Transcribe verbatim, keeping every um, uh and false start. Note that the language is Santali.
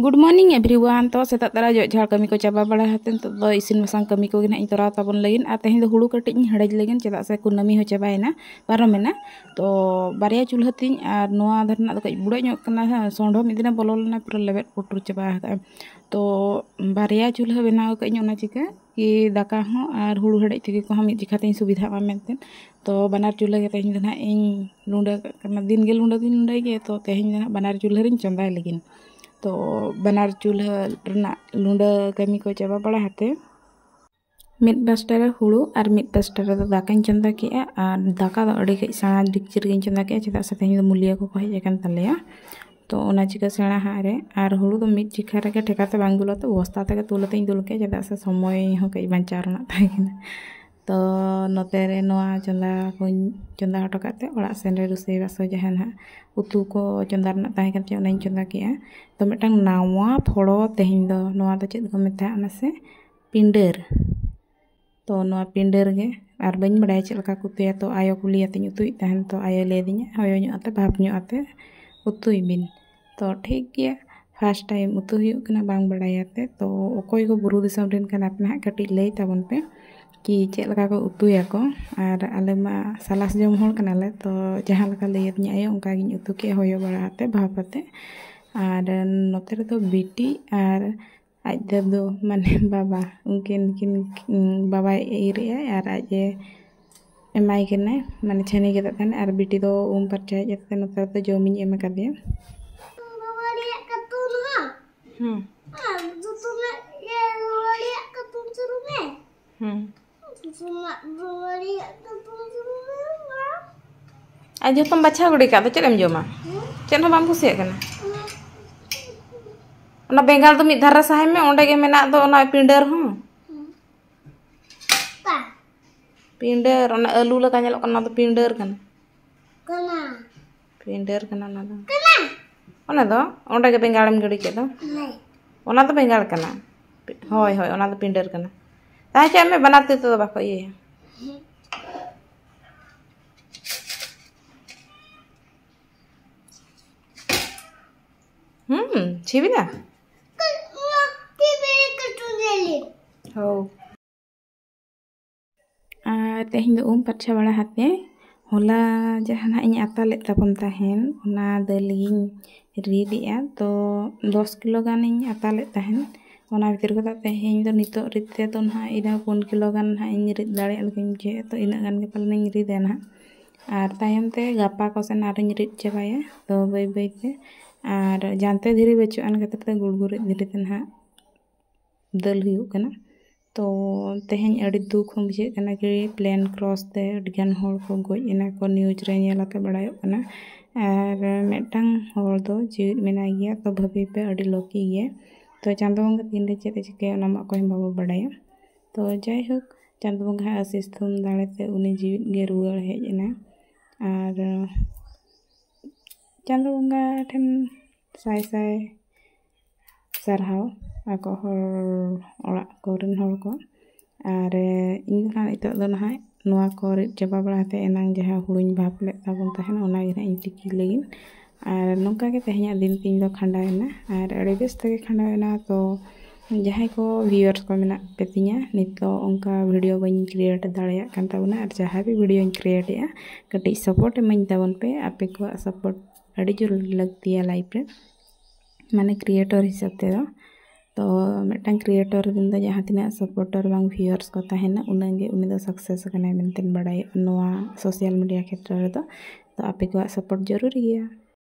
Good morning everyone. ᱛᱚ ᱥᱮᱛᱟᱜ ᱛᱚᱨᱟ ᱡᱚᱜ ᱡᱷᱟᱲ ᱠᱟᱹᱢᱤ ᱠᱚ ᱪᱟᱵᱟ ᱵᱟᱲᱟ ᱠᱟᱛᱮ ᱱᱤᱛᱚᱜ ᱫᱚ ᱤᱥᱤᱱ ᱵᱟᱥᱟᱝ ᱠᱟᱹᱢᱤ ᱠᱚᱜᱮ ᱱᱟᱦᱟᱜ ᱤᱧ ᱛᱚᱨᱟᱣ ᱛᱟᱵᱚᱱ ᱞᱟᱹᱜᱤᱫ᱾ ᱟᱨ ᱛᱮᱦᱮᱧ ᱫᱚ ᱦᱩᱲᱩ ᱠᱟᱹᱴᱤᱡ ᱤᱧ ᱦᱮᱰᱮᱡ ᱞᱟᱹᱜᱤᱫ, ᱪᱮᱫᱟᱜ ᱥᱮ ᱠᱩᱱᱟᱹᱢᱤ ᱦᱚᱸ ᱪᱟᱵᱟᱭᱮᱱᱟ, ᱯᱟᱨᱚᱢᱮᱱᱟ᱾ ᱛᱚ ᱵᱟᱨᱭᱟ ᱪᱩᱞᱦᱟᱹ ᱛᱤᱧ, ᱟᱨ ᱱᱚᱣᱟ ᱫᱷᱟᱨᱮ ᱨᱮᱱᱟᱜ ᱫᱚ ᱠᱟᱹᱡ ᱵᱩᱲᱟᱹᱜ ᱧᱚᱜ ᱠᱟᱱᱟ, ᱦᱮᱸ, ᱥᱚᱸᱰᱷᱚ ᱢᱤᱫ ᱫᱤᱱᱮ ᱵᱚᱞᱚ ᱞᱮᱱᱟ, ᱯᱩᱨᱟᱹ ᱞᱮᱵᱮᱫ ᱯᱩᱴᱩᱨ ᱪᱟᱵᱟ ᱟᱠᱟᱫᱼᱟ᱾ ᱛᱚ ᱵᱟᱨᱭᱟ ᱪᱩᱞᱦᱟᱹ ᱵᱮᱱᱟᱣ ᱟᱠᱟᱫ ᱟᱹᱧ, ᱚᱱᱟ ᱪᱤᱠᱟᱹ ᱠᱤ ᱫᱟᱠᱟ ᱦᱚᱸ ᱟᱨ ᱦᱩᱲᱩ ᱦᱮᱰᱮᱡ ᱛᱤᱠᱤ ᱠᱚᱦᱚᱸ ᱢᱤᱫ ᱡᱮᱠᱷᱟ ᱛᱤᱧ ᱥᱩᱵᱤᱫᱷᱟᱜ ᱢᱟ ᱢᱮᱱᱛᱮ᱾ ᱛᱚ ᱵᱟᱱᱟᱨ ᱪᱩᱞᱦᱟᱹ ᱜᱮ ᱛᱮᱦᱮᱧ ᱫᱚ ᱱᱟᱦᱟᱜ ᱤᱧ ᱞᱩᱸᱰᱟᱹ ᱠᱟᱜ ᱠᱟᱱᱟ᱾ ᱫᱤᱱ ᱜᱮ ᱞᱩᱸᱰᱟᱹ ᱫᱚᱧ ᱞᱩᱸᱰᱟᱹᱭ ᱜᱮᱭᱟ, ᱛᱚ ᱛᱮᱦᱮᱧ ᱫᱚ ᱱᱟᱦᱟᱜ ᱵᱟᱱᱟᱨ ᱪᱩᱞᱦᱟᱹ ᱨᱤᱧ ᱪᱚᱸᱫᱟᱭ ᱞᱟᱹᱜᱤᱫ᱾ ᱛᱚ ᱵᱟᱱᱟᱨ ᱪᱩᱞᱦᱟᱹ ᱨᱮᱱᱟᱜ ᱞᱩᱸᱰᱟᱹ ᱠᱟᱹᱢᱤ ᱠᱚ ᱪᱟᱵᱟ ᱵᱟᱲᱟ ᱠᱟᱛᱮ ᱢᱤᱫ ᱯᱟᱥᱴᱟ ᱨᱮ ᱦᱩᱲᱩ ᱟᱨ ᱢᱤᱫ ᱯᱟᱥᱴᱟ ᱨᱮᱫᱚ ᱫᱟᱠᱟᱧ ᱪᱚᱸᱫᱟ ᱠᱮᱜᱼᱟ᱾ ᱟᱨ ᱫᱟᱠᱟ ᱫᱚ ᱟᱹᱰᱤ ᱠᱟᱹᱡ ᱥᱮᱬᱟ ᱰᱮᱠᱪᱤ ᱨᱮᱜᱮᱧ ᱪᱚᱸᱫᱟ ᱠᱮᱜᱼᱟ, ᱪᱮᱫᱟᱜ ᱥᱮ ᱛᱮᱦᱮᱧ ᱫᱚ ᱢᱩᱞᱤᱭᱟᱹ ᱠᱚᱠᱚ ᱦᱮᱡ ᱟᱠᱟᱱ ᱛᱟᱞᱮᱭᱟ᱾ ᱛᱚ ᱚᱱᱟ ᱪᱤᱠᱟᱹ ᱥᱮᱬᱟ ᱦᱟᱜ ᱨᱮ, ᱟᱨ ᱦᱩᱲᱩ ᱫᱚ ᱢᱤᱫ ᱡᱮᱠᱷᱟ ᱨᱮᱜᱮ ᱴᱷᱮᱠᱟ ᱛᱮ ᱵᱟᱝ ᱫᱩᱞ ᱟᱛᱮ ᱵᱚᱥᱛᱟ ᱛᱮᱜᱮ ᱛᱩᱞ ᱟᱛᱮᱧ ᱫᱩᱞ ᱠᱮᱜᱼᱟ, ᱪᱮᱫᱟᱜ ᱥᱮ ᱥᱚᱢᱚᱭ ᱦᱚᱸ ᱠᱟᱹᱡ ᱵᱟᱧᱪᱟᱣ ᱨᱮᱱᱟᱜ ᱛᱟᱦᱮᱸ ᱠᱟᱱᱟ᱾ ᱛᱚ ᱱᱚᱛᱮ ᱨᱮ ᱱᱚᱣᱟ ᱪᱚᱸᱫᱟ ᱠᱚᱧ ᱪᱚᱸᱫᱟ ᱦᱚᱴᱚ ᱠᱟᱜ ᱛᱮ, ᱚᱲᱟᱜ ᱥᱮᱱ ᱨᱮ ᱨᱩᱥᱟᱹᱭ ᱵᱟᱥᱚ ᱡᱟᱦᱟᱸ ᱱᱟᱦᱟᱜ ᱩᱛᱩ ᱠᱚ ᱪᱚᱸᱫᱟ ᱨᱮᱱᱟᱜ ᱛᱟᱦᱮᱸ ᱠᱟᱱ ᱛᱤᱧᱟᱹ, ᱚᱱᱟᱧ ᱪᱚᱸᱫᱟ ᱠᱮᱜᱼᱟ᱾ ᱛᱚ ᱢᱤᱫᱴᱟᱝ ᱱᱟᱣᱟ ᱯᱷᱚᱲᱚ ᱛᱮᱦᱮᱧ ᱫᱚ, ᱱᱚᱣᱟ ᱫᱚ ᱪᱮᱫ ᱠᱚ ᱢᱮᱛᱟᱜᱼᱟ ᱢᱟᱥᱮ? ᱯᱤᱸᱰᱟᱹᱨ᱾ ᱛᱚ ᱱᱚᱣᱟ ᱯᱤᱸᱰᱟᱹᱨ ᱜᱮ, ᱟᱨ ᱵᱟᱹᱧ ᱵᱟᱲᱟᱭᱟ ᱪᱮᱫ ᱞᱮᱠᱟ ᱠᱚ ᱩᱛᱩᱭᱟ᱾ ᱛᱚ ᱟᱭᱳ ᱠᱩᱞᱤᱭᱟᱛᱤᱧ ᱩᱛᱩᱭᱮᱫ ᱛᱟᱦᱮᱱ, ᱛᱚ ᱟᱭᱳ ᱞᱟᱹᱭ ᱟᱹᱫᱤᱧᱟ, ᱦᱚᱭᱚ ᱧᱚᱜ ᱟᱛᱮ, ᱵᱷᱟᱯ ᱧᱚᱜ ᱟᱛᱮ ᱩᱛᱩᱭ ᱵᱤᱱ᱾ ᱛᱚ ᱴᱷᱤᱠ ᱜᱮᱭᱟ, first time ᱩᱛᱩ ᱦᱩᱭᱩᱜ ᱠᱟᱱᱟ ᱵᱟᱝ ᱵᱟᱲᱟᱭᱟᱛᱮ᱾ ᱛᱚ ᱚᱠᱚᱭ ᱠᱚ ᱵᱩᱨᱩ ᱫᱤᱥᱚᱢ ᱨᱮᱱ ᱠᱟᱱᱟ ᱯᱮ ᱱᱟᱦᱟᱜ, ᱠᱟᱹᱴᱤᱡ ᱞᱟᱹᱭ ᱛᱟᱵᱚᱱ ᱯᱮ ᱠᱤ ᱪᱮᱫ ᱞᱮᱠᱟ ᱠᱚ ᱩᱛᱩᱭᱟᱠᱚ᱾ ᱟᱨ ᱟᱞᱮ ᱢᱟ ᱥᱟᱞᱟᱥ ᱡᱚᱢ ᱦᱚᱲ ᱠᱟᱱᱟᱞᱮ, ᱛᱚ ᱡᱟᱦᱟᱸ ᱞᱮᱠᱟ ᱞᱟᱹᱭ ᱟᱹᱫᱤᱧᱟ ᱟᱭᱳ, ᱚᱱᱠᱟ ᱜᱤᱧ ᱩᱛᱩ ᱠᱮᱜᱼᱟ, ᱦᱚᱭᱚ ᱵᱟᱲᱟ ᱟᱛᱮ, ᱵᱷᱟᱯ ᱟᱛᱮ᱾ ᱟᱨ ᱱᱚᱛᱮ ᱨᱮᱫᱚ ᱵᱤᱴᱤ ᱟᱨ ᱟᱡ ᱫᱟᱫᱩ, ᱢᱟᱱᱮ ᱵᱟᱵᱟ, ᱩᱱᱠᱤᱱ ᱠᱤᱱ, ᱵᱟᱵᱟᱭ ᱤᱨ ᱮᱜᱼᱟᱭ ᱟᱨ ᱟᱡ ᱮ ᱮᱢᱟᱭ ᱠᱟᱱᱟᱭ, ᱢᱟᱱᱮ ᱪᱷᱟᱹᱱᱤ ᱜᱮᱫᱟᱜ ᱠᱟᱱᱟᱭ᱾ ᱟᱨ ᱵᱤᱴᱤ ᱫᱚ ᱩᱢ ᱯᱷᱟᱨᱪᱟ ᱦᱮᱡ ᱠᱟᱛᱮ ᱱᱚᱛᱮ ᱫᱚ ᱡᱚᱢᱤᱧ ᱮᱢ ᱟᱠᱟᱫᱮᱭᱟ᱾ ᱵᱟᱵᱟ ᱨᱮᱭᱟᱜ ᱠᱟᱹᱴᱩᱵ ᱦᱚᱸ᱾ ᱦᱩᱸ᱾ ᱟᱨ ᱡᱚᱛᱚᱱᱟᱜ ᱜᱮ ᱵᱟᱵᱟ ᱨᱮᱭᱟᱜ ᱠᱟᱹᱴᱩᱵ ᱥᱩᱨᱩᱜ ᱢᱮ᱾ ᱦᱩᱸ᱾ ᱡᱚᱛᱚᱱᱟᱜ ᱵᱟᱵᱟ ᱨᱮᱭᱟᱜ ᱠᱟᱹᱴᱩᱵ ᱥᱩᱨᱩᱜ ᱢᱮ, ᱢᱟ᱾ ᱟᱨ ᱡᱚᱛᱚᱢ ᱵᱟᱪᱷᱟᱣ ᱜᱤᱰᱤ ᱠᱟᱜ ᱫᱚ, ᱪᱮᱫ ᱮᱢ ᱡᱚᱢᱟ? ᱦᱩᱸ? ᱪᱮᱫ ᱦᱚᱸ ᱵᱟᱢ ᱠᱩᱥᱤᱭᱟᱜ ᱠᱟᱱᱟ? ᱦᱩᱸ᱾ ᱚᱱᱟ ᱵᱮᱸᱜᱟᱲ ᱫᱚ ᱢᱤᱫ ᱫᱷᱟᱨᱮ ᱥᱟᱦᱟᱭ ᱢᱮ, ᱚᱸᱰᱮ ᱜᱮ ᱢᱮᱱᱟᱜ ᱫᱚ ᱚᱱᱟ ᱯᱤᱸᱰᱟᱹᱨ ᱦᱚᱸ᱾ ᱦᱩᱸ᱾ ᱚᱠᱟ? ᱯᱤᱸᱰᱟᱹᱨ, ᱚᱱᱟ ᱟᱹᱞᱩ ᱞᱮᱠᱟ ᱧᱮᱞᱚᱜ ᱠᱟᱱᱟ, ᱚᱱᱟ ᱫᱚ ᱯᱤᱸᱰᱟᱹᱨ ᱠᱟᱱᱟ᱾ ᱠᱟᱱᱟ᱾ ᱯᱤᱸᱰᱟᱹᱨ ᱠᱟᱱᱟ ᱚᱱᱟ ᱫᱚ᱾ ᱠᱟᱱᱟ᱾ ᱚᱱᱟ ᱫᱚ ᱚᱸᱰᱮ ᱜᱮ ᱵᱮᱸᱜᱟᱲᱮᱢ ᱜᱤᱰᱤ ᱠᱮᱫ ᱫᱚ᱾ ᱦᱮᱸ᱾ ᱚᱱᱟ ᱫᱚ ᱵᱮᱸᱜᱟᱲ ᱠᱟᱱᱟ᱾ ᱦᱳᱭ, ᱦᱳᱭ, ᱚᱱᱟ ᱫᱚ ᱯᱤᱸᱰᱟᱹᱨ ᱠᱟᱱᱟ᱾ ᱛᱟᱦᱮᱸ ᱦᱚᱪᱚᱣᱟᱜ ᱢᱮ, ᱵᱟᱱᱟᱨ ᱛᱤ ᱛᱮᱫᱚ ᱵᱟᱠᱚ ᱤᱭᱟᱹᱭᱟ᱾ ᱦᱮᱸ᱾ ᱦᱩᱸ? ᱦᱩᱸ, ᱪᱷᱤᱵᱤᱞᱟ? ᱦᱳ᱾ ᱟᱨ ᱛᱮᱦᱮᱧ ᱫᱚ ᱩᱢ ᱯᱟᱨᱪᱷᱟ ᱵᱟᱲᱟ ᱦᱟᱛᱮ ᱦᱚᱞᱟ ᱡᱟᱦᱟᱸ ᱱᱟᱦᱟᱜ ᱤᱧ ᱟᱛᱟ ᱞᱮᱫ ᱛᱟᱵᱚᱱ ᱛᱟᱦᱮᱱ, ᱚᱱᱟ ᱫᱟᱹᱞ ᱜᱤᱧ ᱨᱤᱫ ᱮᱜᱼᱟ᱾ ᱛᱚ ᱫᱚᱥ ᱠᱤᱞᱳ ᱜᱟᱱᱤᱧ ᱟᱛᱟ ᱞᱮᱫ ᱛᱟᱦᱮᱱ᱾ ᱚᱱᱟ ᱵᱷᱤᱛᱤᱨ ᱠᱷᱚᱱᱟᱜ ᱛᱮᱦᱮᱧ ᱫᱚ ᱱᱤᱛᱚᱜ ᱨᱤᱫ ᱛᱮᱫᱚ ᱱᱟᱦᱟᱜ ᱤᱱᱟᱹ ᱯᱩᱱ ᱠᱤᱞᱳ ᱜᱟᱱ ᱱᱟᱦᱟᱜ ᱤᱧ ᱨᱤᱫ ᱫᱟᱲᱮᱭᱟᱜᱼᱟ ᱞᱮᱠᱟᱧ ᱵᱩᱡᱷᱟᱹᱣᱮᱫᱼᱟ᱾ ᱛᱚ ᱤᱱᱟᱹᱜ ᱜᱟᱱ ᱜᱮ ᱯᱟᱞᱮᱱᱤᱧ ᱨᱤᱫᱟ ᱱᱟᱦᱟᱜ᱾ ᱟᱨ ᱛᱟᱭᱚᱢ ᱛᱮ ᱜᱟᱯᱟ ᱠᱚ ᱥᱮᱱ ᱟᱨᱚᱧ ᱨᱤᱫ ᱪᱟᱵᱟᱭᱟ᱾ ᱛᱚ ᱵᱟᱹᱭ ᱵᱟᱹᱭ ᱛᱮ ᱟᱨ ᱡᱟᱱᱛᱮ ᱫᱷᱤᱨᱤ ᱵᱟᱹᱪᱩᱜ ᱟᱱ ᱠᱷᱟᱹᱛᱤᱨ ᱛᱮ ᱜᱩᱲᱜᱩᱲᱤᱡ ᱫᱷᱤᱨᱤ ᱛᱮ ᱱᱟᱦᱟᱜ ᱫᱟᱹᱞ ᱦᱩᱭᱩᱜ ᱠᱟᱱᱟ᱾ ᱛᱚ ᱛᱮᱦᱮᱧ ᱟᱹᱰᱤ ᱫᱩᱠ ᱦᱚᱸ ᱵᱩᱡᱷᱟᱹᱜ ᱠᱟᱱᱟ ᱠᱤ plane crash ᱛᱮ ᱟᱹᱰᱤᱜᱟᱱ ᱦᱚᱲ ᱠᱚ ᱜᱚᱡ ᱮᱱᱟ ᱠᱚ, news ᱨᱮ ᱧᱮᱞ ᱟᱛᱮ ᱵᱟᱲᱟᱭᱚᱜ ᱠᱟᱱᱟ᱾ ᱟᱨ ᱢᱤᱫᱴᱟᱝ ᱦᱚᱲ ᱫᱚ ᱡᱤᱣᱮᱫ ᱢᱮᱱᱟᱭ ᱜᱮᱭᱟ, ᱛᱚ ᱵᱷᱟᱹᱵᱤ ᱯᱮ, ᱟᱹᱰᱤ lucky ᱜᱮᱭᱟ᱾ ᱛᱚ ᱪᱟᱸᱫᱳ ᱵᱚᱸᱜᱟ ᱛᱤᱱᱨᱮ ᱪᱮᱫ ᱮ ᱪᱤᱠᱟᱹᱭᱟ, ᱚᱱᱟ ᱢᱟ ᱚᱠᱚᱭ ᱦᱚᱸ ᱵᱟᱵᱚ ᱵᱟᱲᱟᱭᱟ᱾ ᱛᱚ ᱡᱟᱭᱦᱳᱠ, ᱪᱟᱸᱫᱳ ᱵᱚᱸᱜᱟ ᱟᱜ ᱟᱥᱤᱥ ᱛᱷᱩᱢ ᱫᱟᱲᱮᱛᱮ ᱩᱱᱤ ᱡᱤᱣᱮᱫ ᱜᱮ ᱨᱩᱣᱟᱹᱲ ᱦᱮᱡ ᱮᱱᱟ᱾ ᱟᱨ ᱪᱟᱸᱫᱳ ᱵᱚᱸᱜᱟ ᱴᱷᱮᱱ ᱥᱟᱭ ᱥᱟᱭ ᱥᱟᱨᱦᱟᱣ ᱟᱠᱚ ᱦᱚᱲ, ᱚᱲᱟᱜ ᱠᱚᱨᱮᱱ ᱦᱚᱲ ᱠᱚ᱾ ᱟᱨ ᱤᱧ ᱫᱚ ᱱᱟᱦᱟᱜ ᱱᱤᱛᱚᱜ ᱫᱚ ᱱᱟᱦᱟᱜ ᱱᱚᱣᱟ ᱠᱚ ᱨᱤᱫ ᱪᱟᱵᱟ ᱵᱟᱲᱟ ᱠᱟᱛᱮ ᱮᱱᱟᱝ ᱡᱟᱦᱟᱸ ᱦᱩᱲᱩᱧ ᱵᱷᱟᱯ ᱞᱮᱫ ᱛᱟᱵᱚᱱ ᱛᱟᱦᱮᱱ, ᱚᱱᱟ ᱜᱮ ᱱᱟᱦᱟᱜ ᱤᱧ ᱛᱤᱠᱤ ᱞᱟᱹᱜᱤᱫ᱾ ᱟᱨ ᱱᱚᱝᱠᱟ ᱜᱮ ᱛᱮᱦᱮᱧᱟᱜ ᱫᱤᱱ ᱛᱤᱧ ᱫᱚ ᱠᱷᱟᱸᱰᱟᱣ ᱮᱱᱟ, ᱟᱨ ᱟᱹᱰᱤ ᱵᱮᱥ ᱛᱮᱜᱮ ᱠᱷᱟᱸᱰᱟᱣ ᱮᱱᱟ᱾ ᱛᱚ ᱡᱟᱦᱟᱸᱭ ᱠᱚ viewers ᱠᱚ ᱢᱮᱱᱟᱜ ᱯᱮ ᱛᱤᱧᱟ, ᱱᱤᱛᱚᱜ ᱚᱱᱠᱟ video ᱵᱟᱹᱧ create ᱫᱟᱲᱮᱭᱟᱜ ᱠᱟᱱ ᱛᱟᱵᱚᱱᱟ, ᱟᱨ ᱡᱟᱦᱟᱸ ᱜᱮ videoᱧ create ᱮᱜᱼᱟ, ᱠᱟᱹᱴᱤᱡ support ᱤᱢᱟᱹᱧ ᱛᱟᱵᱚᱱ ᱯᱮ᱾ ᱟᱯᱮ ᱠᱚᱣᱟᱜ support ᱟᱹᱰᱤ ᱡᱳᱨ ᱞᱟᱹᱠᱛᱤᱭᱟ life ᱨᱮ, ᱢᱟᱱᱮ creator ᱦᱤᱥᱟᱹᱵ ᱛᱮᱫᱚ᱾ ᱛᱚ ᱢᱤᱫᱴᱟᱝ creator ᱨᱮᱱ ᱫᱚ ᱡᱟᱦᱟᱸ ᱛᱤᱱᱟᱹᱜ supporter ᱵᱟᱝ viewers ᱠᱚ ᱛᱟᱦᱮᱱᱟ, ᱩᱱᱟᱹᱜ ᱜᱮ ᱩᱱᱤ ᱫᱚ success ᱟᱠᱟᱱᱟᱭ ᱢᱮᱱᱛᱮ ᱵᱟᱲᱟᱭᱚᱜᱼᱟ ᱱᱚᱣᱟ social media ᱠᱷᱮᱛᱨᱚ ᱨᱮᱫᱚ᱾ ᱛᱚ ᱟᱯᱮ ᱠᱚᱣᱟᱜ support ᱡᱚᱨᱩᱨᱤ ᱜᱮᱭᱟ᱾